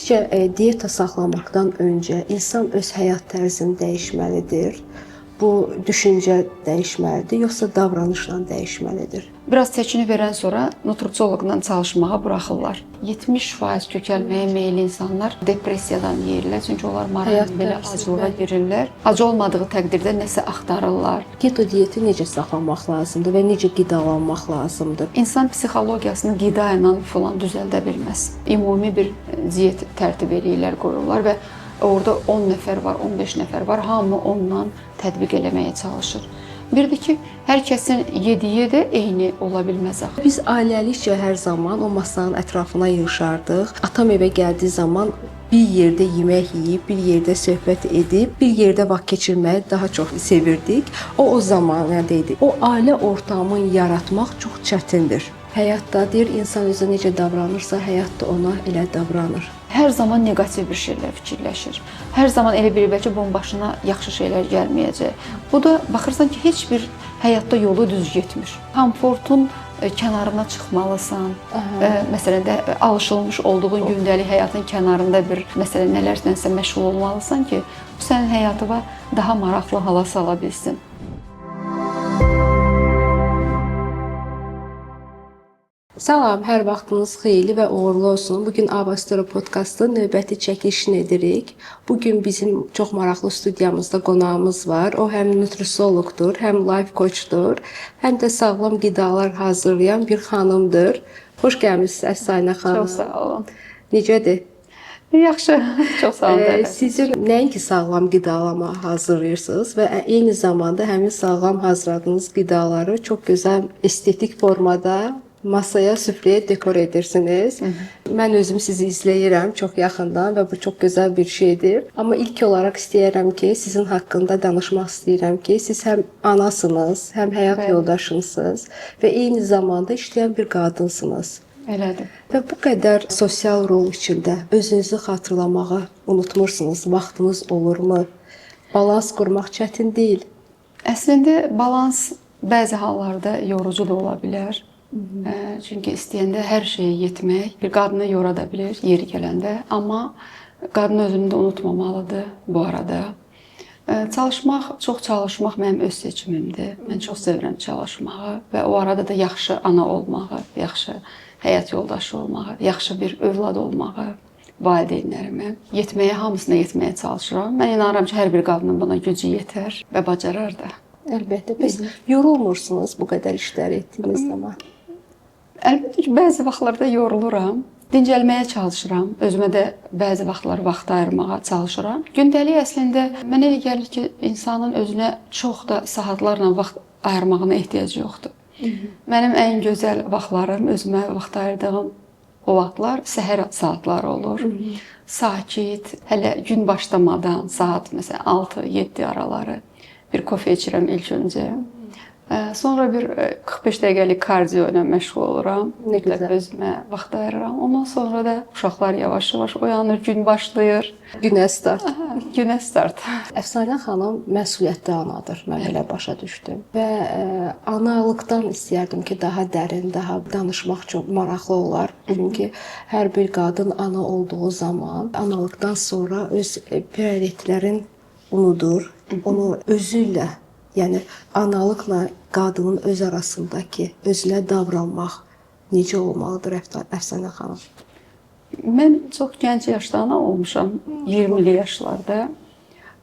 Sizcə diyeta saxlamaqdan öncə insan öz həyat tərzini dəyişməlidir? Bu düşüncə dəyişməlidir, yoxsa davranışla dəyişməlidir? Biraz çəkini verən sonra nutrisioloqla çalışmağa buraxırlar. 70% kökəlməyə meyilli insanlar depressiyadan yeyirlər. Çünki onlar maraq belə aclığa girirlər. Ac olmadığı təqdirdə nəsə axtarırlar. Keto diyeti necə saxlamaq lazımdır və necə qidalanmaq lazımdır? İnsan psixologiyasını qida ilə filan düzəldə bilməz. Ümumi bir diyet tərtib eləyirlər, qoyurlar və orada 10 nəfər var, 15 nəfər var. Hamı ondan tətbiq eləməyə çalışır. Bir də ki, hər kəsin yediyi də eyni ola bilməz axı. Biz ailəlikcə hər zaman o masanın ətrafına yığışardıq. Atam evə gəldiyi zaman bir yerdə yemək yeyib, bir yerdə söhbət edib, bir yerdə vaxt keçirməyi daha çox sevirdik. O zamanı idi. O ailə ortamını yaratmaq çox çətindir. Həyatda deyir, insan özünə necə davranırsa, həyat da ona elə davranır. Hər zaman neqativ bir şeylər fikirləşir. Hər zaman elə bilir bəlkə bunun başına yaxşı şeylər gəlməyəcək. Bu da baxırsan ki, heç bir həyatda yolu düz getmir. Komfortun kənarına çıxmalısan. Məsələn də alışılmış olduğun gündəlik həyatın kənarında bir məsələn nələrsə məşğul olmalısan ki, bu sənin həyatına daha maraqlı hala sala bilsin. Salam, hər vaxtınız xeyirli və uğurlu olsun. Bu gün Avastora podkastının növbəti çəkilişini edirik. Bu gün bizim çox maraqlı studiyamızda qonağımız var. O həm nutrisioloqdur, həm life coachdur, həm də sağlam qidalar hazırlayan bir xanımdır. Xoş gəlmisiniz Əfsanə xanım. Çox sağ olun. Necədir? Yaxşı, çox sağ olun. Sizin nəinki sağlam qidalarla hazırlayırsınız və eyni zamanda həmin sağlam hazırladığınız qidaları çox gözəl estetik formada masaya, süfrəyə dekor edirsiniz. Hı -hı. Mən özüm sizi izləyirəm çox yaxından və bu çox gözəl bir şeydir. Amma ilk olaraq istəyirəm ki, sizin haqqında danışmaq istəyirəm ki, siz həm anasınız, həm həyat yoldaşısınız və eyni zamanda işləyən bir qadınsınız. Elədir. Və bu qədər sosial rol içində özünüzü xatırlamağı unutmursunuz. Vaxtınız olurmu? Balans qurmaq çətin deyil. Əslində balans bəzi hallarda yorucu da ola bilər. Çünki istəyəndə hər şeyə yetmək bir qadını yora da bilər yeri gələndə, amma qadın özünü də unutmamalıdır bu arada. Çalışmaq, çox çalışmaq mənim öz seçimimdir. Mən çox sevirəm çalışmağı və o arada da yaxşı ana olmağı, yaxşı həyat yoldaşı olmağı, yaxşı bir övlad olmağı valideynlərimə. Yetməyə, hamısına yetməyə çalışıram. Mən inanıram ki, hər bir qadının buna gücü yetər və bacarar da. Əlbəttə. Bəs yorulmursunuz bu qədər işlər etdiyiniz zaman? Əlbəttə ki, bəzi vaxtlarda yoruluram. Dincəlməyə çalışıram. Özümə də bəzi vaxtlar vaxt ayırmağa çalışıram. Gündəlik əslində mənə elə gəlir ki, insanın özünə çox da saatlarla vaxt ayırmağına ehtiyacı yoxdur. Hı -hı. Mənim ən gözəl vaxtlarım, özümə vaxt ayırdığım o vaxtlar səhər saatları olur. Hı -hı. Sakit, hələ gün başlamadan saat məsələn 6-7 araları bir kofe içirəm ilk öncə. Sonra bir 45 dəqiqəlik kardio ilə məşğul oluram. Nə gözəl. Özümə vaxt ayırıram. Ondan sonra da uşaqlar yavaş-yavaş oyanır, gün başlayır. Günə start. Aha, günə start. Əfsanə xanım məsuliyyətli anadır. Mən belə başa düşdüm. Və analıqdan istəyərdim ki, daha dərin, daha danışmaq çox maraqlı olar. Çünki hər bir qadın ana olduğu zaman analıqdan sonra öz prioritetlərini unudur. Onu özü ilə, yəni analıqla qadının öz arasındakı özünə davranmaq necə olmalıdır Əfsanə xanım? Mən çox gənc yaşda ana olmuşam, 20-li yaşlarda.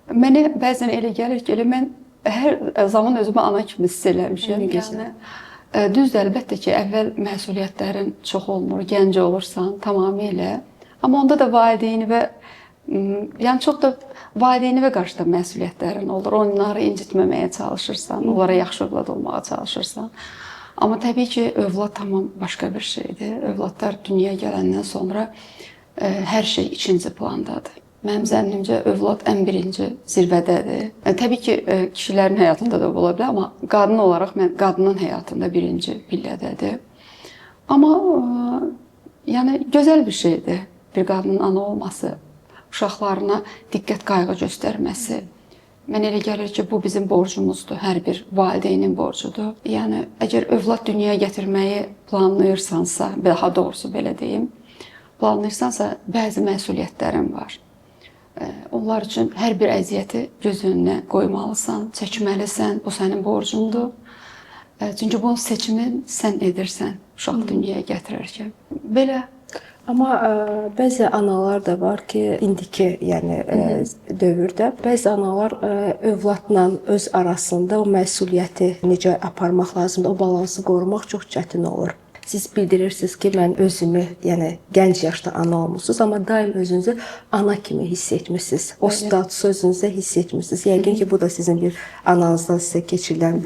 Mənə bəzən elə gəlir ki, elə mən hər zaman özümü ana kimi hiss eləmişəm. Yəni düzdür, əlbəttə ki, əvvəl məsuliyyətlərin çox olmur, gənc olursan tamamilə. Amma onda da valideyni və yəni çox da valideyninə qarşı da məsuliyyətlərin olur. Onları incitməməyə çalışırsan, onlara yaxşı övlad olmağa çalışırsan. Amma təbii ki, övlad tamam başqa bir şeydir. Övladlar dünyaya gələndən sonra hər şey ikinci plandadır. Mənim zənnimcə övlad ən birinci zirvədədir. Təbii ki, kişilərin həyatında da ola bilər, amma qadın olaraq mən qadının həyatında birinci pillədədir. Amma yəni gözəl bir şeydir bir qadının ana olması, uşaqlarına diqqət, qayğı göstərməsi. Mən elə gəlir ki, bu bizim borcumuzdur, hər bir valideynin borcudur. Yəni əgər övlad dünyaya gətirməyi planlayırsansa, daha doğrusu belə deyim, Planlayırsansa, bəzi məsuliyyətlərin var. Onlar üçün hər bir əziyyəti göz önünə qoymalısan, çəkməlisən. Bu sənin borcundur. Çünki bunun seçimini sən edirsən uşaq dünyaya gətirərkən. Belə. Amma bəzi analar da var ki, indiki, yəni dövrdə bəzi analar övladla öz arasında o məsuliyyəti necə aparmaq lazımdır, o balansı qorumaq çox çətin olur. Siz bildirirsiniz ki, mən özümü, yəni gənc yaşda ana olmusunuz, amma daim özünüzü ana kimi hiss etmisiniz. O statusu özünüzdə hiss etmisiniz. Yəqin ki, bu da sizin bir ananızdan sizə keçirilən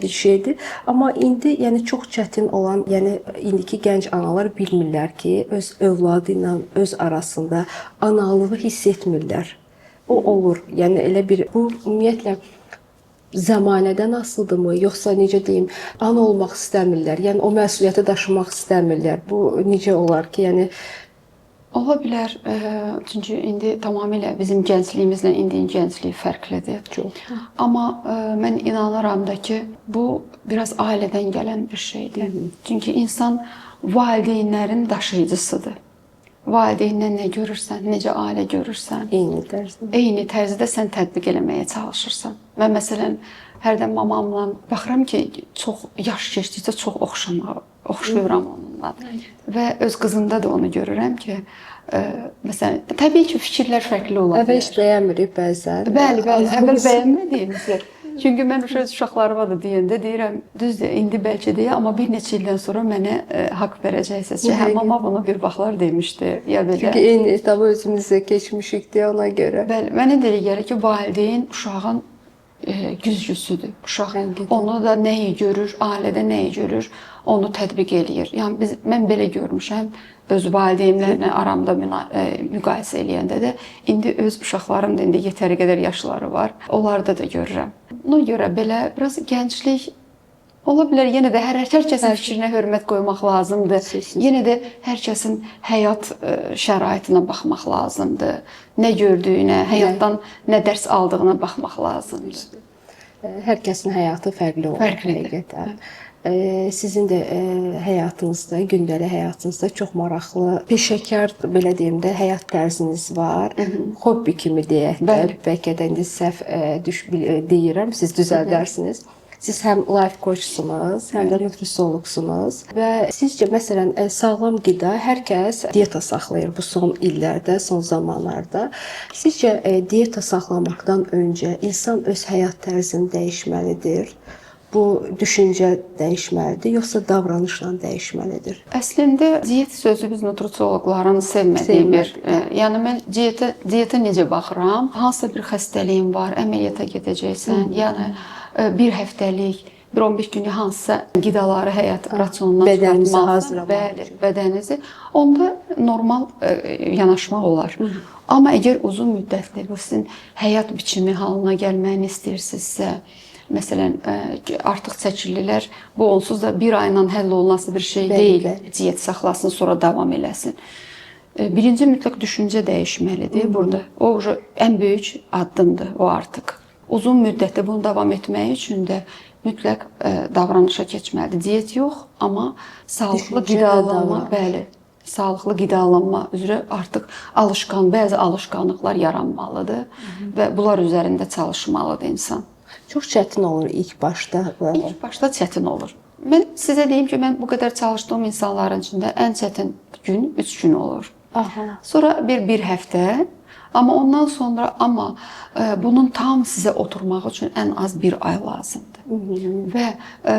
bir şeydir. Amma indi yəni çox çətin olan, yəni indiki gənc analar bilmirlər ki, öz övladı ilə öz arasında analığı hiss etmirlər. O olur. Yəni elə bir bu ümumiyyətlə zəmanədən asılıdırmı, yoxsa necə deyim, ana olmaq istəmirlər. Yəni o məsuliyyəti daşımaq istəmirlər. Bu necə olar ki, yəni ola bilər, çünki indi tamamilə bizim gəncliyimizlə indinin gəncliyi fərqlidir. Çox. Amma mən inanıram da ki, bu biraz ailədən gələn bir şeydir. Çünki insan valideynlərin daşıyıcısıdır. Valideyndən nə görürsən, necə ailə görürsən, eyni tərzdə. Eyni tərzdə sən tətbiq eləməyə çalışırsan. Mən məsələn hərdən mamamla baxıram ki, çox yaş keçdikcə çox oxşayıram onunla. Və öz qızımda da onu görürəm ki, məsələn, təbii ki, fikirlər fərqli ola bilər. Əvvəl heç bəyənmirik bəzən. Bəli, bəli, əvvəl bəyənmədiyimizi. Çünki mən öz uşaqlarıma da deyəndə deyirəm, düzdür, indi bəlkə deyə, amma bir neçə ildən sonra mənə haqq verəcəksiniz ki, hə, mama bunu bir vaxtlar demişdi, ya belə. Çünki eyni etabı özümüzə keçmişik deyə ona görə. Bəli, mənə də elə gəlir ki, valideyn uşağın güzgüsüdür. Uşaq onu da nəyi görür, ailədə nəyi görür, onu tətbiq eləyir. Yəni mən belə görmüşəm, öz valideynlərlə aramda müqayisə eləyəndə də, indi öz uşaqlarım da indi yetəri qədər yaşları var, onlarda da görürəm. Buna görə belə biraz gənclik ola bilər, yenə də hər kəsin fikrinə hörmət qoymaq lazımdır. Yenə də hər kəsin həyat şəraitinə baxmaq lazımdır. Nə gördüyünə, həyatdan nə dərs aldığına baxmaq lazımdır. Hər kəsin həyatı fərqli olur. Həqiqətən. Sizin də həyatınızda, gündəlik həyatınızda çox maraqlı, peşəkar, belə deyim də, həyat tərziniz var. Hobbi kimi deyək də, bəlkə də indi səhv deyirəm, siz düzəldərsiniz. Siz həm life coachsunuz, həm də nutrisioloqsunuz və sizcə məsələn sağlam qida, hər kəs dieta saxlayır bu son illərdə, son zamanlarda. Sizcə dieta saxlamaqdan öncə insan öz həyat tərzini dəyişməlidir? Bu düşüncə dəyişməlidir, yoxsa davranışla dəyişməlidir? Əslində diyet sözü biz nutrisioloqların sevmədiyi bir, yəni mən diyetə necə baxıram? Hansısa bir xəstəliyin var, əməliyyata gedəcəksən, yəni bir həftəlik, bir 15 günlük hansısa qidaları həyat rasionundan çıxartmalısan, bəli, bədəninizi, onda normal yanaşmaq olar. Amma əgər uzun müddətli bu sizin həyat biçimi halına gəlməyini istəyirsinizsə, məsələn, artıq çəkililər, bu onsuz da bir ayla həll olunası bir şey deyil. Diyet saxlasın, sonra davam eləsin. Birinci mütləq düşüncə dəyişməlidir burada. O ən böyük addımdır o artıq. Uzun müddətdə bunu davam etmək üçün də mütləq davranışa keçməlidir. Diyet yox, amma sağlıqlı qidalanma, bəli, sağlıqlı qidalanma üzrə artıq bəzi alışqanlıqlar yaranmalıdır və bunlar üzərində çalışmalıdır insan. Çox çətin olur ilk başda. İlk başda çətin olur. Mən sizə deyim ki, mən bu qədər çalışdığım insanların içində ən çətin gün 3 gün olur. Aha. Sonra bir həftə, amma ondan sonra bunun tam sizə oturmaq üçün ən az bir ay lazımdır. Və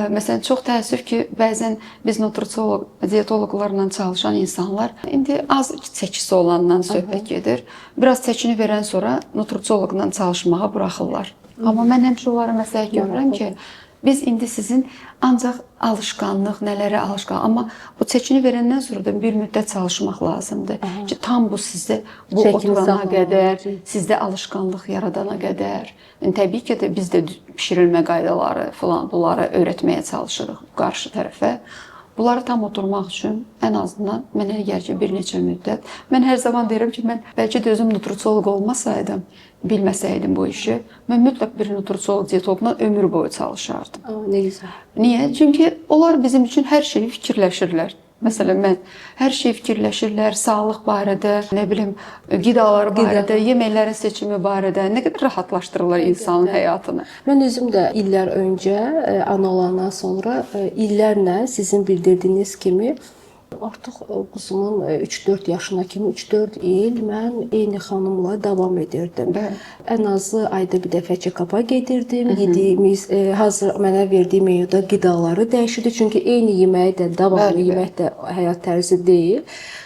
məsələn, çox təəssüf ki, bəzən biz nutrisiolog, diyetoloqlarla çalışan insanlar indi az çəkisi olandan söhbət gedir. Biraz çəkini verən sonra nutrisioloqla çalışmağa buraxırlar. Amma mən həmişə onlara məsləhət görürəm ki, biz indi sizin ancaq alışqanlıq, nələrə alışqanlıq, amma bu çəkini verəndən sonra da bir müddət çalışmaq lazımdır. Ki, tam bu sizdə bu oturana qədər, sizdə alışqanlıq yaradana qədər. Yəni, təbii ki, də biz də bişirilmə qaydaları filan bunları öyrətməyə çalışırıq qarşı tərəfə. Bunları tam oturmaq üçün ən azından mənə gəlir ki, bir neçə müddət. Mən hər zaman deyirəm ki, mən bəlkə də özüm nutrisioloq olmasaydım, bilməsəydim bu işi, mən mütləq bir nutrisioloq, diyetoloqla ömür boyu çalışardım. Aa, nə gözəl. Niyə? Çünki onlar bizim üçün hər şeyi fikirləşirlər. Məsələn, mən hər şey fikirləşirlər, sağlıq barədə, nə bilim, qidalar barədə, yeməklərin seçimi barədə, nə qədər rahatlaşdırırlar insanın həyatını. Mən özüm də illər öncə ana olandan sonra illərlə sizin bildirdiyiniz kimi artıq qızımın 3-4 yaşına kimi 3-4 il mən eyni xanımla davam edirdim. Bəli. Ən azı ayda bir dəfə check-upa gedirdim. Yediyimiz hazır mənə verdiyi menyuda qidaları dəyişirdi. Çünki eyni yeməyi də davamlı Bəli, bəli. yemək də həyat tərzi deyil.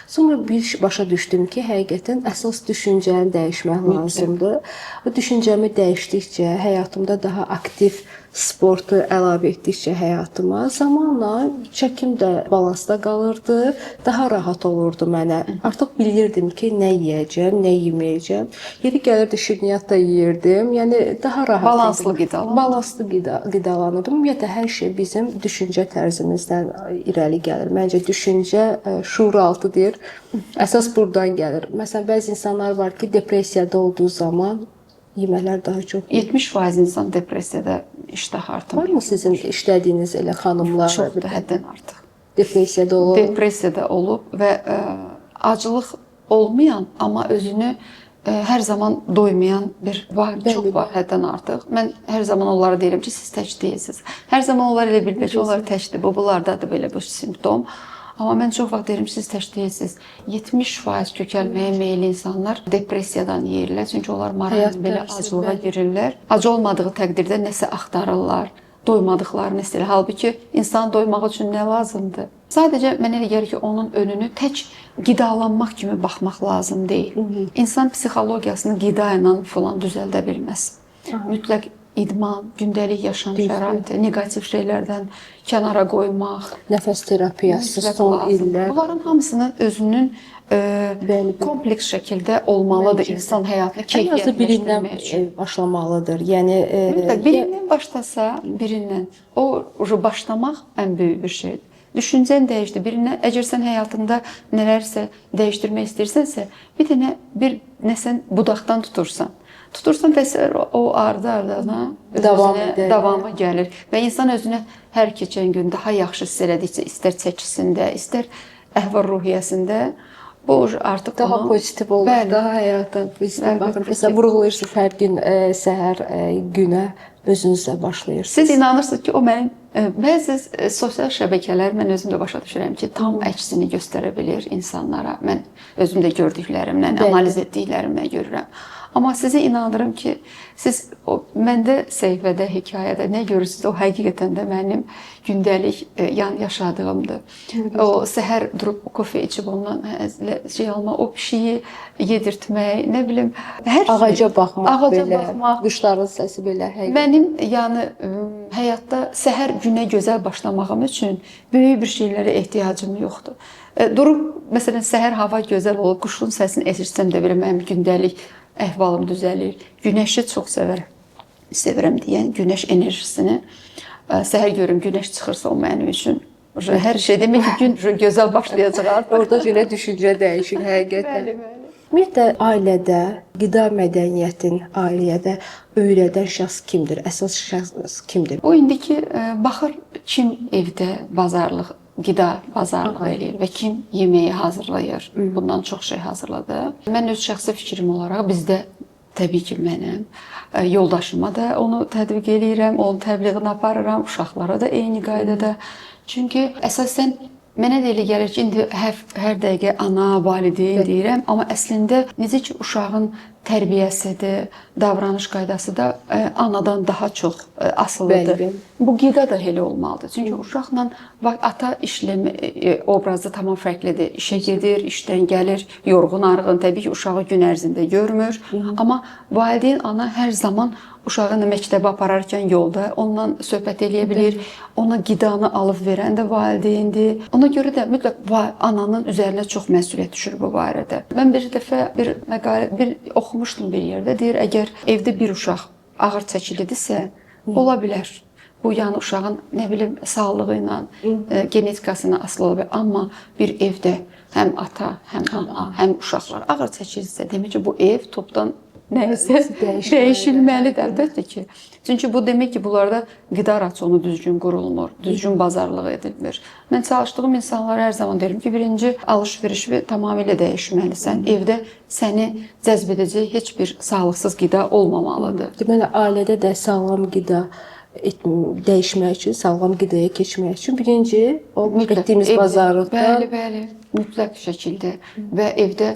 Sonra bir başa düşdüm ki, həqiqətən əsas düşüncəni dəyişmək lazımdır. Bu düşüncəmi dəyişdikcə, həyatımda daha aktiv sportu əlavə etdikcə həyatıma zamanla çəkim də balansda qalırdı, daha rahat olurdu mənə. Artıq bilirdim ki, nə yeyəcəm, nə yeməyəcəm. Yeri gəlirdi şirniyyat da yeyirdim. Yəni daha rahat Balanslı idim. qidalanırdım. Balanslı qidalanırdım. Ümumiyyətlə hər şey bizim düşüncə tərzimizdən irəli gəlir. Məncə düşüncə şuuraltı deyir. Əsas burdan gəlir. Məsələn, bəzi insanlar var ki, depressiyada olduğu zaman yeməklər daha çox. 70% insan depressiyada iştah artımı. Var mı sizin işlədiyiniz elə xanımlar Çoxdur, həddən artıq. depressiyada olan? Depressiyada olub və acılıq olmayan, amma özünü hər zaman doymayan bir var, çox var həddən artıq. Mən hər zaman onlara deyirəm ki, siz tək deyilsiniz. Hər zaman onlar elə bilirlər ki, onlar təkdir, bu bunlardadır belə bu simptom. Amma mən çox vaxt deyirəm, siz tək deyilsiniz. 70% kökəlməyə meyilli insanlar depressiyadan yeyirlər. Çünki onlar maraqla belə acılığa girirlər. Acı olmadığı təqdirdə nəsə axtarırlar, doymadıqlarını hiss edirlər. Halbuki insan doymaq üçün nə lazımdır? Sadəcə mənə elə gəlir ki, onun önünü tək qidalanmaq kimi baxmaq lazım deyil. İnsan psixologiyasını qida ilə filan düzəldə bilməz. Mütləq idman, gündəlik yaşam şəraiti, neqativ şeylərdən kənara qoymaq, Nəfəs terapiyası son illər. Bunların hamısının özünün kompleks şəkildə olmalıdır insan həyatını Ən azı birindən keyfiyyətləşdirmək üçün. başlamalıdır. Yəni Mütləq birindən başlasa, birindən o başlamaq ən böyük bir şeydir. Düşüncən dəyişdi. Birindən əgər sən həyatında nələrsə dəyişdirmək istəyirsənsə, bir dənə bir nəsən budaqdan tutursan. Tutursan və o ardı-ardına davam edir. Davamı gəlir və insan özünü hər keçən gün daha yaxşı hiss elədikcə, istər çəkisində, istər əhval-ruhiyyəsində bu artıq daha onu pozitiv olur, Bəli. daha həyata pozitiv baxır. Məsələn, vurğulayırsınız hər gün səhər günə özünüzlə başlayırsınız. Siz inanırsınız ki, o mənim bəzi sosial şəbəkələr mən özüm də başa düşürəm ki, tam əksini göstərə bilir insanlara. Mən özüm də gördüklərimlə, analiz etdiklərimlə görürəm. Amma sizi inandırım ki, siz o məndə səhifədə, hekayədə nə görürsünüz, o həqiqətən də mənim gündəlik yan yaşadığımdır. O səhər durub kofe içib ondan şey almaq, o pişiyi yedirtmək, nə bilim, hər ağaca baxmaq, ağaca belə, baxmaq, quşların səsi belə həqiqətən. Mənim yəni həyatda səhər günə gözəl başlamağım üçün böyük bir şeylərə ehtiyacım yoxdur. Durub məsələn səhər hava gözəl olub, quşun səsini eşitsəm də belə mənim gündəlik əhvalım düzəlir. Günəşi çox sevərəm. Sevirəm deyən günəş enerjisini. Səhər görüm günəş çıxırsa o mənim üçün hər şey demək ki, gün gözəl başlayacaq artıq. Orada belə düşüncə dəyişir həqiqətən. Bəli, bəli. Ümumiyyətlə ailədə qida mədəniyyətin ailədə öyrədən şəxs kimdir? Əsas şəxs kimdir? O indiki baxır kim evdə bazarlıq, qida bazarlığı eləyir və kim yeməyi hazırlayır. Bundan çox şey hazırladı. Mən öz şəxsi fikrim olaraq bizdə təbii ki, mənəm, yoldaşıma da onu tətbiq eləyirəm, onun təbliğini aparıram, uşaqlara da eyni qaydada. Çünki əsasən mənə də elə gəlir ki, indi hər dəqiqə ana, valideyn deyirəm, amma əslində necə ki uşağın tərbiyəsidir, davranış qaydası da anadan daha çox asılıdır. Bəli. Bu qida da elə olmalıdır. Çünki uşaqla ata işləmə obrazı tamam fərqlidir. İşə gedir, işdən gəlir, yorğun arğın, təbii ki, uşağı gün ərzində görmür. Amma valideyn ana hər zaman uşağını məktəbə apararkən yolda onunla söhbət eləyə bilir, ona qidanı alıb verən də valideyndir. Ona görə də mütləq ananın üzərinə çox məsuliyyət düşür bu barədə. Mən bir dəfə bir məqalə bir oxumuşdum bir yerdə, deyir, əgər evdə bir uşaq ağır çəkilidirsə, ola bilər. Bu yəni uşağın nə bilim sağlığı ilə, genetikasına asılı ola bilər. Amma bir evdə həm ata, həm ana, həm uşaqlar ağır çəkilirsə, demək ki, bu ev topdan nəyisə dəyişilməlidir əlbəttə ki. Çünki bu demək ki, bunlarda qida rasionu düzgün qurulmur, düzgün bazarlıq edilmir. Mən çalışdığım insanlara hər zaman deyirəm ki, birinci alış-verişi tamamilə dəyişməlisən. Evdə səni cəzb edəcək heç bir sağlıqsız qida olmamalıdır. Deməli, ailədə də sağlam qida dəyişmək üçün, sağlam qidaya keçmək üçün birinci o Mütləq etdiyimiz evdə, bazarlıqda bəli, bəli, mütləq şəkildə və evdə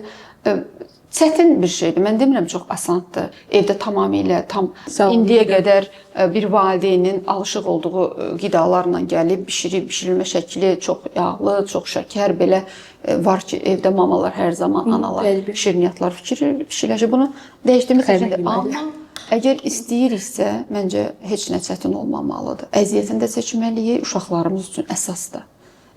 çətin bir şeydir. Mən demirəm çox asandır. Evdə tamamilə tam Sağlam indiyə qida. qədər bir valideynin alışıq olduğu qidalarla gəlib bişirib, bişirilmə şəkli çox yağlı, çox şəkər belə var ki, evdə mamalar hər zaman analar bəli. şirniyyatlar fikirləşir. Bunu dəyişdirmək Xeyirli çətindir. günlər. Amma əgər istəyiriksə, məncə heç nə çətin olmamalıdır. Əziyyətini də çəkməliyik, uşaqlarımız üçün əsas da.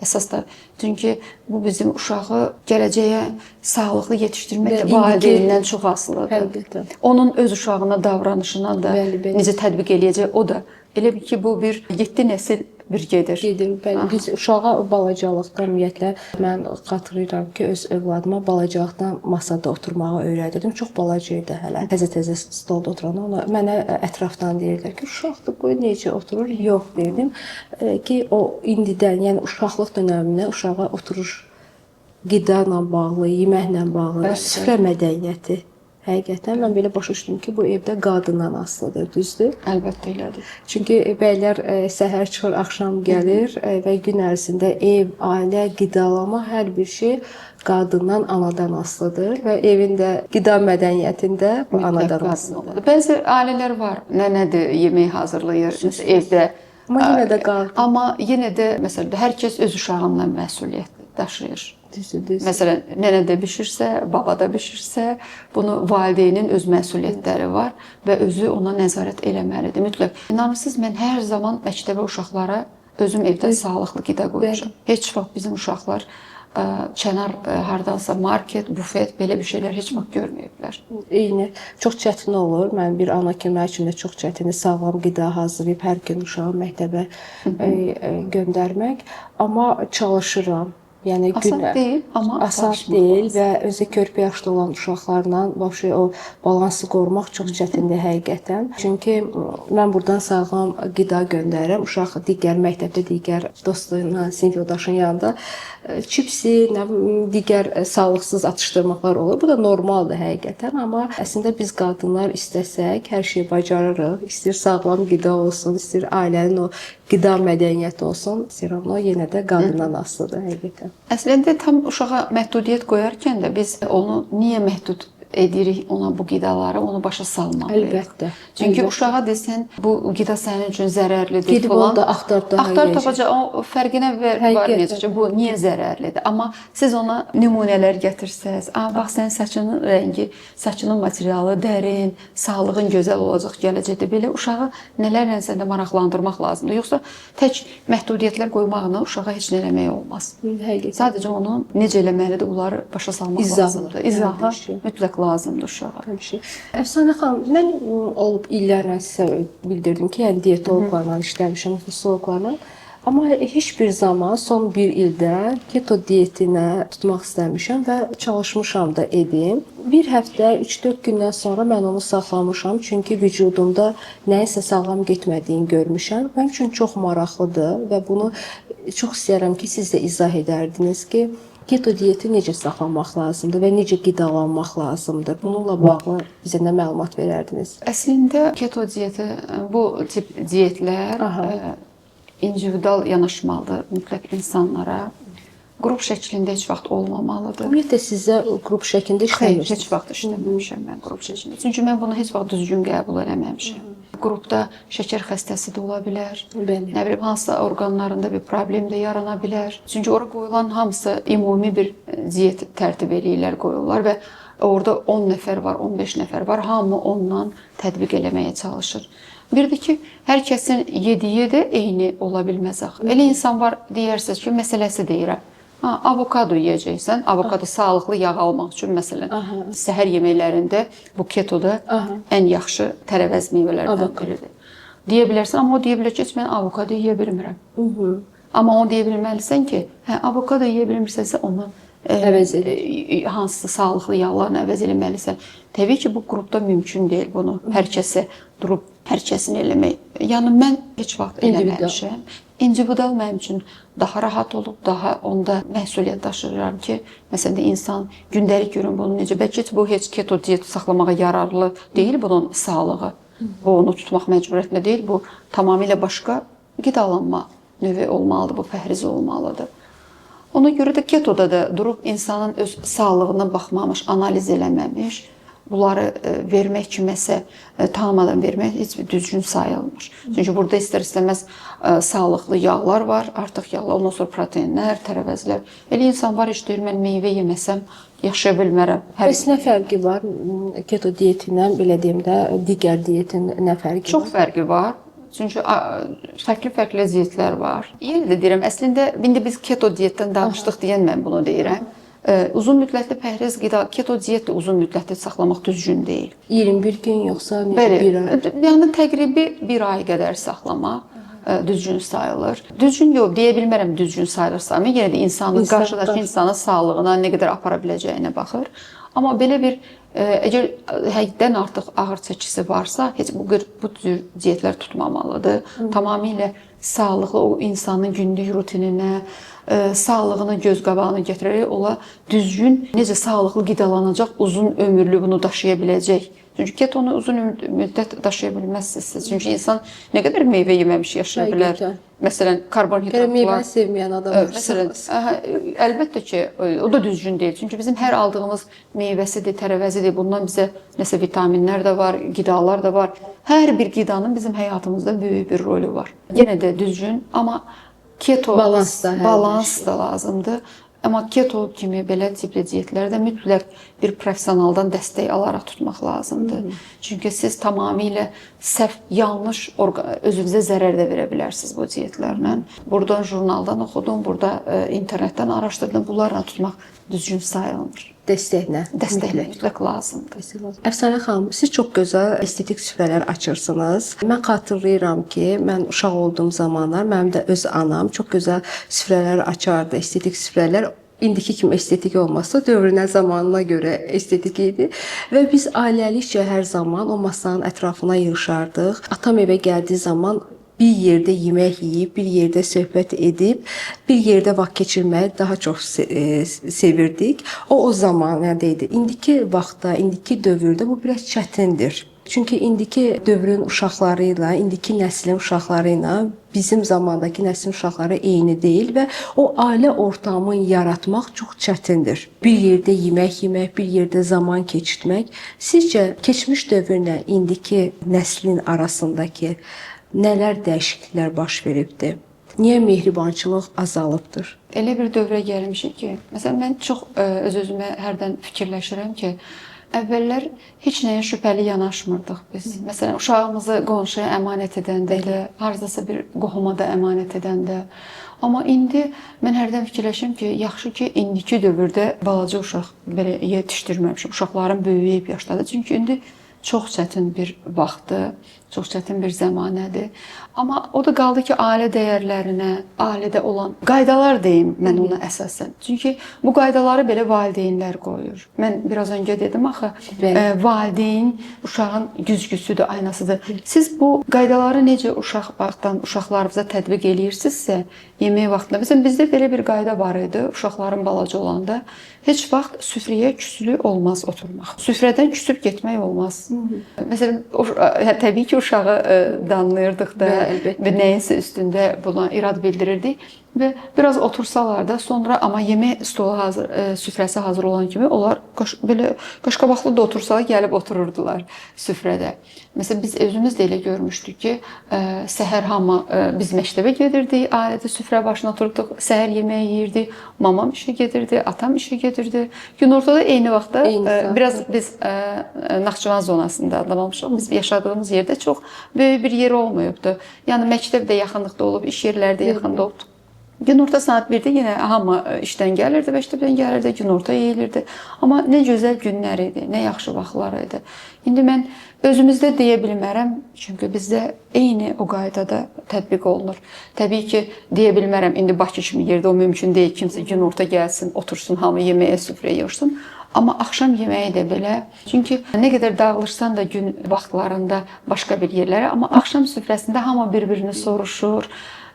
Əsas da, çünki bu bizim uşağı gələcəyə sağlıqlı yetişdirmək də Və indiki valideyndən çox asılıdır. Əlbəttə. Onun öz uşağına davranışına da Bəli, bəli. necə tətbiq eləyəcək, o da. Elə bil ki, bu bir 7 nəsil bir gedir. Gedir, bəli. Biz uşağa balacalıqdan ümumiyyətlə mən xatırlayıram ki, öz övladıma balacalıqdan masada oturmağı öyrədirdim. Çox balaca idi hələ. Təzə-təzə stolda oturanda ona mənə ətrafdan deyirdilər ki, uşaqdır, qoy necə oturur? Yox deyirdim ki, o indidən, yəni uşaqlıq dönəmində uşağa oturuş qida ilə bağlı, yeməklə bağlı, süfrə mədəniyyəti. Həqiqətən mən belə başa düşdüm ki, bu evdə qadından asılıdır, düzdür? Əlbəttə elədir. Çünki bəylər səhər çıxır, axşam gəlir və gün ərzində ev, ailə, qidalama hər bir şey qadından, anadan asılıdır və evin də qida mədəniyyətində bu Mütləq anadan qadın asılıdır. olmalıdır. Bəzi ailələr var, nənədir, yemək hazırlayır, məsələn, evdə. Amma yenə də qadın. Amma yenə də məsələn hər kəs öz uşağından məsuliyyət daşıyır. Düzdür, düzdür. Məsələn, nənə də bişirsə, baba da bişirsə, bunu valideynin öz məsuliyyətləri var və özü ona nəzarət eləməlidir mütləq. İnanırsınız, mən hər zaman məktəbə uşaqlara özüm evdə sağlıqlı qida qoyacağam. Heç vaxt bizim uşaqlar kənar hardansa market, bufet belə bir şeylər heç vaxt görməyiblər. Eyni. Çox çətin olur. Mən bir ana kimi mənim üçün də çox çətindir sağlam qida hazırlayıb hər gün uşağı məktəbə göndərmək. Amma çalışıram. Yəni Asan günə deyil, amma asan çalışmaq deyil lazım. və özü körpə yaşda olan uşaqlarla vəbşə o balansı qorumaq çox çətindir həqiqətən. Çünki mən buradan sağlam qida göndərirəm. Uşaq digər məktəbdə digər dostlarıyla, sinif yoldaşının yanında çipsi, nə bilim, digər sağlıqsız atışdırmaqlar olur. Bu da normaldır həqiqətən, amma əslində biz qadınlar istəsək hər şeyi bacarırıq. İstəyir sağlam qida olsun, istəyir ailənin o qida mədəniyyəti olsun, istəyir amma yenə də qadından asılıdır həqiqətən. Əslində tam uşağa məhdudiyyət qoyarkən də biz onu niyə məhdud edirik ona bu qidaları, onu başa salmalıyıq. Əlbəttə. Çünki Əlbəttə. uşağa desən bu qida sənin üçün zərərlidir Gedib falan. onu da axtarıb daha Axtarıb yeyəcək. tapacaq, o fərqinə Həqiqətən. varmayacaq ki, bu niyə zərərlidir. Amma siz ona nümunələr gətirsəz, "A, bax sənin saçının rəngi, saçının materialı dərin, sağlığın gözəl olacaq gələcəkdə." Belə uşağı nələrlənsə də maraqlandırmaq lazımdır. Yoxsa tək məhdudiyyətlər qoymaqla uşağa heç nə eləmək olmaz. Həqiqətən. Sadəcə onu necə eləməlidir, bunları başa salmaq İzahla. lazımdır. İzahı Hər bir şey. mütləq lazımdır uşağa. Hər şey. Əfsanə xanım, mən olub illərlə sizə bildirdim ki, yəni diyetoloqlarla işləmişəm, nutrisioloqlarla. Amma heç bir zaman son bir ildə keto diyetinə tutmaq istəmişəm və çalışmışam da edim. Bir həftə, 3-4 gündən sonra mən onu saxlamışam, çünki vücudumda nəyinsə sağlam getmədiyini görmüşəm. Mənim üçün çox maraqlıdır və bunu çox istəyirəm ki, siz də izah edərdiniz ki, keto diyeti necə saxlamaq lazımdır və necə qidalanmaq lazımdır? Bununla bağlı bizə nə məlumat verərdiniz? Əslində keto diyeti, bu tip diyetlər individual yanaşmalıdır mütləq insanlara. Qrup şəklində heç vaxt olmamalıdır. Ümumiyyətlə sizə qrup şəklində Xeyr, işləmirsiniz? heç vaxt işləməmişəm mən qrup şəklində. Çünki mən bunu heç vaxt düzgün qəbul eləməmişəm. Qrupda şəkər xəstəsi də ola bilər. Bəli. Nə bilim, hansısa orqanlarında bir problem də yarana bilər. Çünki ora qoyulan hamısı ümumi bir diyet tərtib eləyirlər, qoyurlar və orada 10 nəfər var, 15 nəfər var. Hamı ondan tətbiq eləməyə çalışır. Bir də ki, hər kəsin yediyi də eyni ola bilməz axı. Elə insan var, deyərsiniz ki, məsələsi deyirəm. Ha, avokado yeyəcəksən. Avokado sağlıqlı yağ almaq üçün məsələn, səhər yeməklərində bu ketoda ən yaxşı tərəvəz meyvələrdən Avokado. biridir. Deyə bilərsən, amma o deyə bilər ki, heç mən avokado yeyə bilmirəm. Amma onu deyə bilməlisən ki, hə, avokado yeyə bilmirsənsə onu Əvəz edir. Hansısa sağlıqlı yağlarla əvəz eləməlisən. Təbii ki, bu qrupda mümkün deyil bunu. Hər kəsə durub hər kəsin eləmək. Yəni mən heç vaxt eləməmişəm. İndividual mənim üçün daha rahat olub, daha onda məsuliyyət daşıyıram ki, məsələn də insan gündəlik görün bunu necə, bəlkə heç bu heç keto diyet saxlamağa yararlı deyil bunun sağlığı. Bu onu tutmaq məcburiyyətində deyil, bu tamamilə başqa qidalanma növü olmalıdır, bu pəhriz olmalıdır. Ona görə də ketoda da durub insanın öz sağlığına baxmamış, analiz eləməmiş, bunları vermək kiməsə tanımadan vermək heç bir düzgün sayılmır. Çünki burada istər-istəməz sağlıqlı yağlar var, artıq yağlar, ondan sonra proteinlər, tərəvəzlər. Elə insan var, heç deyir, mən meyvə yeməsəm yaşaya bilmərəm. Bəs nə fərqi var keto diyetindən, belə deyim də, digər diyetin nə fərqi var? Çox fərqi var. Çünki fərqli-fərqli diyetlər var. Yenə də deyirəm, əslində indi biz keto diyetdən danışdıq deyən mən bunu deyirəm. Uzun müddətli pəhriz qida, keto diyet də uzun müddətli saxlamaq düzgün deyil. 21 gün yoxsa necə, bir ay? Yəni təqribi bir ay qədər saxlamaq düzgün sayılır. Düzgün yox, deyə bilmərəm düzgün sayılır sayılmır. Yenə də insanın qarşıdakı insanın sağlığına nə qədər apara biləcəyinə baxır. Amma belə bir əgər həddən artıq ağır çəkisi varsa, heç bu cür diyetlər tutmamalıdır. Tamamilə sağlıqlı o insanın günlük rutininə, sağlığını göz qabağına gətirərək ola düzgün, necə sağlıqlı qidalanacaq, uzun ömürlü bunu daşıya biləcək. Çünki ketonu uzun müddət daşıya bilməzsiniz siz. Çünki insan nə qədər meyvə yeməmiş yaşaya bilər. Məsələn, karbonhidratlar. Meyvə sevməyən adam. Məsələn, əlbəttə ki, o da düzgün deyil. Çünki bizim hər aldığımız meyvəsidir, tərəvəzidir. Bundan bizə nəsə vitaminlər də var, qidalar da var. Hər bir qidanın bizim həyatımızda böyük bir rolü var. Yenə də düzgün, amma keto balans da lazımdır. Amma keto kimi belə tipli diyetlərdə mütləq bir professionaldan dəstək alaraq tutmaq lazımdır. Çünki siz tamamilə səhv, yanlış özünüzə zərər də verə bilərsiniz bu diyetlərlə. Buradan jurnaldan oxudum, burada internetdən araşdırdım. Bunlarla tutmaq düzgün sayılmır. Dəstəklə. Dəstəklə mütləq lazımdır. Əfsanə xanım, siz çox gözəl estetik süfrələr açırsınız. Mən xatırlayıram ki, mən uşaq olduğum zamanlar mənim də öz anam çox gözəl süfrələr açardı, estetik süfrələr. İndiki kimi estetik olmasa, dövrünə, zamanına görə estetik idi. Və biz ailəlikcə hər zaman o masanın ətrafına yığışardıq. Atam evə gəldiyi zaman bir yerdə yemək yeyib, bir yerdə söhbət edib, bir yerdə vaxt keçirməyi daha çox sevirdik. O zaman idi. İndiki vaxtda, indiki dövrdə bu biraz çətindir. Çünki indiki dövrün uşaqları ilə, indiki nəslin uşaqları ilə bizim zamandakı nəslin uşaqları eyni deyil və o ailə ortamını yaratmaq çox çətindir. Bir yerdə yemək yemək, bir yerdə zaman keçirmək. Sizcə keçmiş dövrlə indiki nəslin arasındakı nələr dəyişikliklər baş veribdir? Niyə mehribançılıq azalıbdır? Elə bir dövrə gəlmişik ki, məsələn mən çox öz-özümə hərdən fikirləşirəm ki, əvvəllər heç nəyə şübhəli yanaşmırdıq biz. Məsələn, uşağımızı qonşuya əmanət edəndə də, hardasa bir qohuma da əmanət edəndə. Amma indi mən hərdən fikirləşirəm ki, yaxşı ki, indiki dövrdə balaca uşaq belə yetişdirməmişəm. Uşaqlarım böyüyüb yaşdadır. Çünki indi çox çətin bir vaxtdır, çox çətin bir zəmanədir. Amma o da qaldı ki, ailə dəyərlərinə, ailədə olan qaydalar deyim mən ona əsasən. Çünki bu qaydaları belə valideynlər qoyur. Mən biraz öncə dedim axı, valideyn uşağın güzgüsüdür, aynasıdır. Siz bu qaydaları necə uşaq vaxtdan uşaqlarınıza tətbiq eləyirsinizsə, yemək vaxtında, məsələn bizdə belə bir qayda var idi, uşaqların balaca olanda heç vaxt süfrəyə küsülü olmaz oturmaq. Süfrədən küsüb getmək olmaz. Məsələn, təbii ki, uşağı danlayırdıq da və nəyinsə üstündə buna irad bildirirdik və biraz otursalar da sonra amma yemək stolu hazır, süfrəsi hazır olan kimi onlar belə qaşqabaqlı da otursalar gəlib otururdular süfrədə. Məsələn, biz özümüz də elə görmüşdük ki, səhər hamı biz məktəbə gedirdik, ailədə süfrə başına oturduq, səhər yeməyi yeyirdik, mamam işə gedirdi, atam işə gedirdi. Günortada eyni vaxtda biraz biz Naxçıvan zonasında adlamamışıq. Biz yaşadığımız yerdə çox böyük bir yer olmayıbdı. Yəni məktəb də yaxınlıqda olub, iş yerləri də yaxında olub. Günorta saat 1-də yenə hamı işdən gəlirdi, məktəbdən gəlirdi, günorta yeyilirdi. Amma nə gözəl günlər idi, nə yaxşı vaxtlar idi. İndi mən özümüzdə deyə bilmərəm, çünki bizdə eyni o qaydada tətbiq olunur. Təbii ki, deyə bilmərəm, indi Bakı kimi yerdə o mümkün deyil, kimsə günorta gəlsin, otursun, hamı yeməyə süfrəyə yığışsın. Amma axşam yeməyi də belə. Çünki nə qədər dağılışsan da gün vaxtlarında başqa bir yerlərə, amma axşam süfrəsində hamı bir-birini soruşur.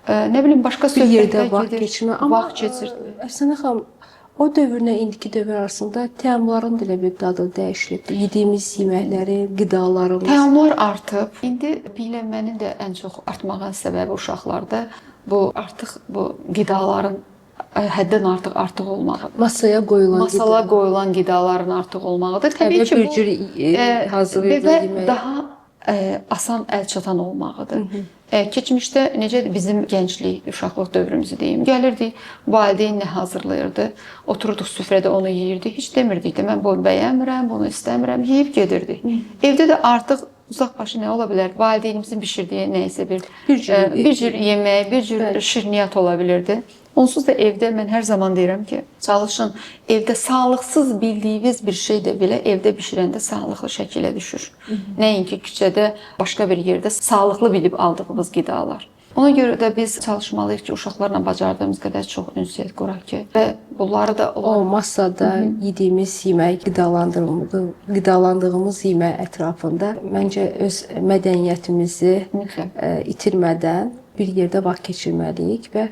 Nə bilim başqa Bir yerdə söhbətlər vaxt gedir, keçirmə. Amma vaxt keçir. Əfsanə xanım, o dövrlə indiki dövr arasında təamların da elə bir dadı dəyişilib. Yediyimiz yeməkləri, qidalarımız. Təamlar artıb. İndi piylənmənin də ən çox artmağın səbəbi uşaqlarda bu artıq bu qidaların həddən artıq artıq olmağıdır. Masaya qoyulan Masala qoyulan qidaların artıq olmağıdır. Təbii Əvvəl ki, bir bu cür hazırlayırdı və yemək. daha asan əl çatan olmağıdır. Keçmişdə necə bizim gənclik, uşaqlıq dövrümüzü deyim, gəlirdik, valideyn nə hazırlayırdı, otururduq süfrədə onu yeyirdik, heç demirdik də mən bunu bəyənmirəm, bunu istəmirəm, yeyib gedirdik. Evdə də artıq uzaq başı nə ola bilər? Valideynimizin bişirdiyi nə isə bir Bir cür bir cür yemək, bir cür Bəli. şirniyyat ola bilirdi. Onsuz da evdə mən hər zaman deyirəm ki, çalışın evdə sağlıqsız bildiyiniz bir şey də belə evdə bişirəndə sağlıqlı şəkilə düşür. Nəinki küçədə, başqa bir yerdə sağlıqlı bilib aldığımız qidalar. Ona görə də biz çalışmalıyıq ki, uşaqlarla bacardığımız qədər çox ünsiyyət quraq ki, və bunları da O masada yediyimiz yemək, qidalandığımız yemək ətrafında məncə öz mədəniyyətimizi Mütləq. itirmədən bir yerdə vaxt keçirməliyik və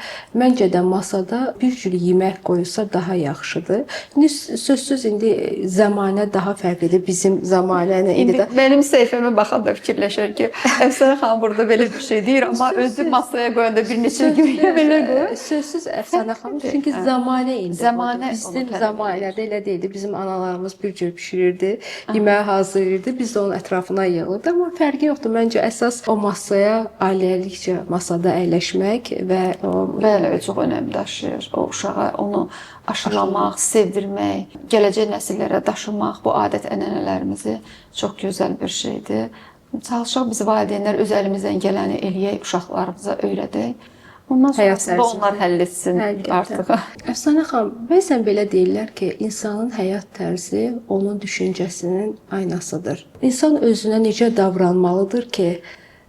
məncə də masada bir cür yemək qoyulsa daha yaxşıdır. İndi sözsüz indi zəmanə daha fərqlidir bizim zəmanə ilə indi İndi də. mənim səhifəmə baxan da fikirləşər ki, Əfsanə xanım burada belə bir şey deyir, amma özü masaya qoyanda bir neçə gün yemələr qoyur. Sözsüz Əfsanə xanım, çünki zəmanə indi Zəmanə budur. onu Bizim tələb zəmanədə elə deyildi. Bizim analarımız bir cür bişirirdi, yeməyi hazırlayırdı, biz də onun ətrafına yığılırdı. Amma fərqi yoxdur. Məncə əsas o masaya ailəlikcə masada əyləşmək və o Bəli, çox önəm daşıyır. O uşağa onu aşılamaq, sevdirmək, gələcək nəsillərə daşımaq bu adət-ənənələrimizi çox gözəl bir şeydir. Çalışaq biz valideynlər öz əlimizdən gələni eləyək, uşaqlarımıza öyrədək. Ondan Həyat sonrasında tərzi. onlar həll etsin Həqiqətən. artıq. Əfsanə xanım, bəzən belə deyirlər ki, insanın həyat tərzi onun düşüncəsinin aynasıdır. İnsan özünə necə davranmalıdır ki,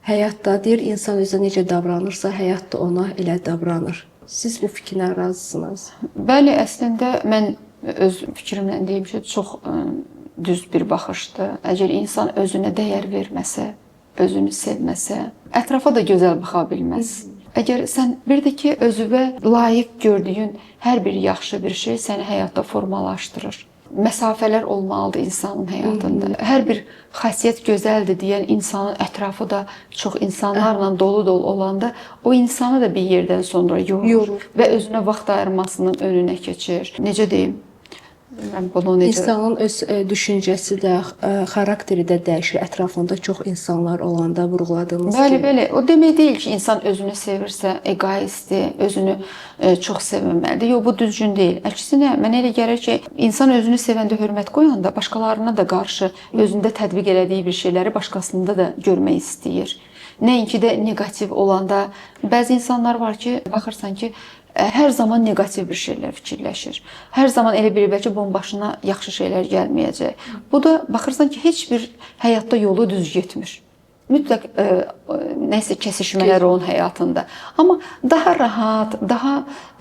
həyatda deyir, insan özünə necə davranırsa, həyat da ona elə davranır. Siz bu fikirlə razısınız? Bəli, əslində mən öz fikrimlə deyim ki, çox düz bir baxışdır. Əgər insan özünə dəyər verməsə, özünü sevməsə, ətrafa da gözəl baxa bilməz. Əgər sən bir də ki, özünə layiq gördüyün hər bir yaxşı bir şey səni həyatda formalaşdırır. Məsafələr olmalıdır insanın həyatında. Hər bir xasiyyət gözəldir deyən insanın ətrafı da çox insanlarla dolu-dolu olanda o insanı da bir yerdən sonra yorur və özünə vaxt ayırmasının önünə keçir. Necə deyim? Bilmirəm bunu necə. İnsanın öz düşüncəsi də, xarakteri də dəyişir. Ətrafında çox insanlar olanda vurğuladığımız Bəli, kimi. bəli. O demək deyil ki, insan özünü sevirsə, egoistdir, özünü çox sevməməlidir. Yox, bu düzgün deyil. Əksinə, mənə elə gəlir ki, insan özünü sevəndə, hörmət qoyanda başqalarına da qarşı özündə tətbiq elədiyi bir şeyləri başqasında da görmək istəyir. Nəinki də neqativ olanda bəzi insanlar var ki, baxırsan ki, hər zaman neqativ bir şeylər fikirləşir. Hər zaman elə bilir bəlkə bunun başına yaxşı şeylər gəlməyəcək. Bu da baxırsan ki, heç bir həyatda yolu düz getmir. Mütləq nəsə kəsişmələr onun həyatında. Amma daha rahat, daha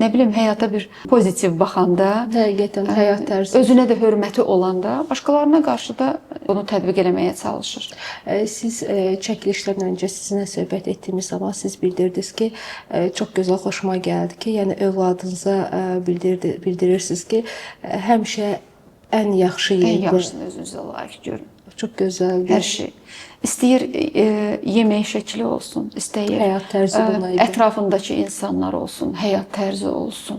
nə bilim həyata bir pozitiv baxanda, Həqiqətən həyat tərzi özünə də hörməti olanda başqalarına qarşı da bunu tətbiq eləməyə çalışır. Siz çəkilişdən öncə sizinlə söhbət etdiyimiz zaman siz bildirdiniz ki, çox gözəl xoşuma gəldi ki, yəni övladınıza bildirirsiniz ki, həmişə ən yaxşı Ən yerdə. yaxşısını özünüzə layiq görün. Çox gözəldir. Hər şey. İstəyir yemək şəkli olsun, istəyir Həyat tərzi buna ibarət. ətrafındakı insanlar olsun, həyat tərzi olsun.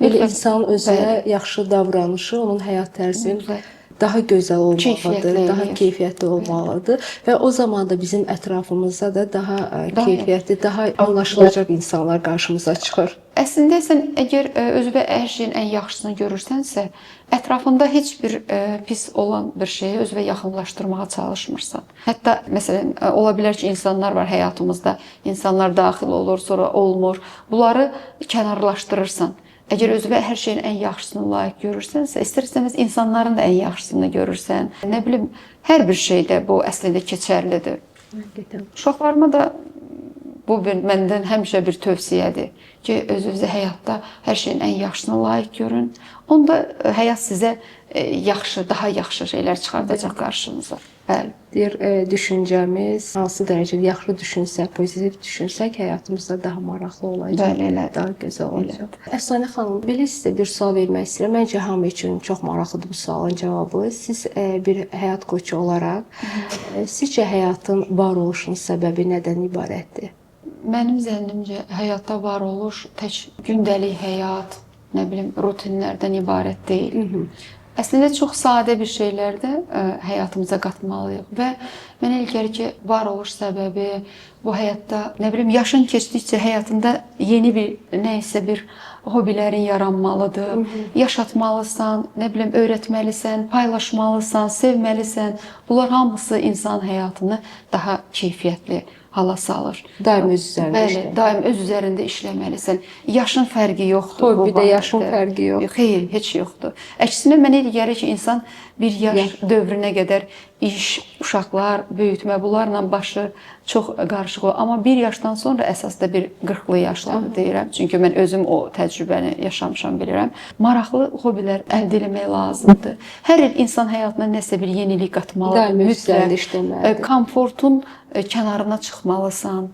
Elə Mütləq insanın özünə yaxşı davranışı onun həyat tərzinin Mütləq. daha gözəl olmalıdır, Keyfiyyətli daha eləyir. keyfiyyətli olmalıdır və o zaman da bizim ətrafımızda da daha keyfiyyətli, daha anlaşılacaq insanlar qarşımıza çıxır. Əslində sən əgər özünə hər şeyin ən yaxşısını görürsənsə, ətrafında heç bir pis olan bir şeyi özünə yaxınlaşdırmağa çalışmırsan. Hətta məsələn ola bilər ki, insanlar var həyatımızda, insanlar daxil olur, sonra olmur. Bunları kənarlaşdırırsan. Əgər özünə hər şeyin ən yaxşısını layiq görürsənsə, istər-istəməz insanların da ən yaxşısını görürsən. Nə bilim, hər bir şeydə bu əslində keçərlidir. Həqiqətən. Uşaqlarıma da bu bir məndən həmişə bir tövsiyədir ki, özünüzü həyatda hər şeyin ən yaxşısını layiq görün. Onda həyat sizə yaxşı, daha yaxşı şeylər çıxardacaq qarşınıza. Bəli. Deyir, düşüncəmiz hansı dərəcədə yaxşı düşünsək, pozitiv düşünsək, həyatımızda daha maraqlı olacaq. Bəli, elədir. Daha gözəl olacaq. Əfsanə xanım, belə sizə bir sual vermək istəyirəm. Məncə hamı üçün çox maraqlıdır bu sualın cavabı. Siz bir həyat koçu olaraq, sizcə həyatın varoluşunun səbəbi nədən ibarətdir? Mənim zənnimcə həyatda varoluş tək gündəlik həyat, nə bilim, rutinlərdən ibarət deyil. Əslində çox sadə bir şeylər də həyatımıza qatmalıyıq və mənə elə gəlir ki, varoluş səbəbi bu həyatda, nə bilim, yaşın keçdikcə həyatında yeni bir nə isə bir hobilərin yaranmalıdır. Yaşatmalısan, nə bilim, öyrətməlisən, paylaşmalısan, sevməlisən. Bunlar hamısı insan həyatını daha keyfiyyətli hala salır. Daim öz üzərində Bəli, işləmək. daim öz üzərində işləməlisən. Yaşın fərqi yoxdur. bu Hobbidə yaşın barədə. fərqi yox. Xeyr, heç yoxdur. Əksinə mənə elə gəlir ki, insan bir yaş dövrünə qədər iş, uşaqlar, böyütmə bunlarla başı çox qarışıq olur. Amma bir yaşdan sonra əsas da bir 40-lı yaşları deyirəm. Çünki mən özüm o təcrübəni yaşamışam, bilirəm. Maraqlı hobilər əldə etmək lazımdır. Hər il insan həyatına nəsə bir yenilik qatmalıdır. Daim öz Mütləq. üzərində işləməlidir. Komfortun kənarına çıxmalısan.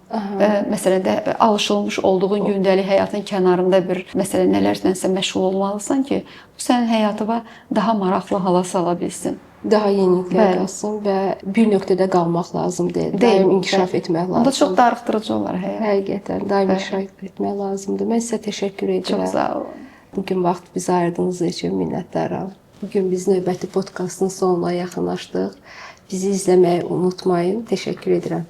Məsələn də alışılmış olduğun gündəlik həyatın kənarında bir məsələn nələrsə məşğul olmalısan ki, bu sənin həyatına daha maraqlı hala sala bilsin. Daha yeniliklər Bəli. qalsın və bir nöqtədə qalmaq lazım deyil. Daim inkişaf bəli. etmək lazımdır. Onda çox darıxdırıcı olar həyat. Həqiqətən daim inkişaf etmək lazımdır. Mən sizə təşəkkür edirəm. Çox sağ olun. Bu gün vaxt bizə ayırdığınız üçün minnətdaram. Bu gün biz növbəti podkastın sonuna yaxınlaşdıq. Bizi izləməyi unutmayın. Təşəkkür edirəm.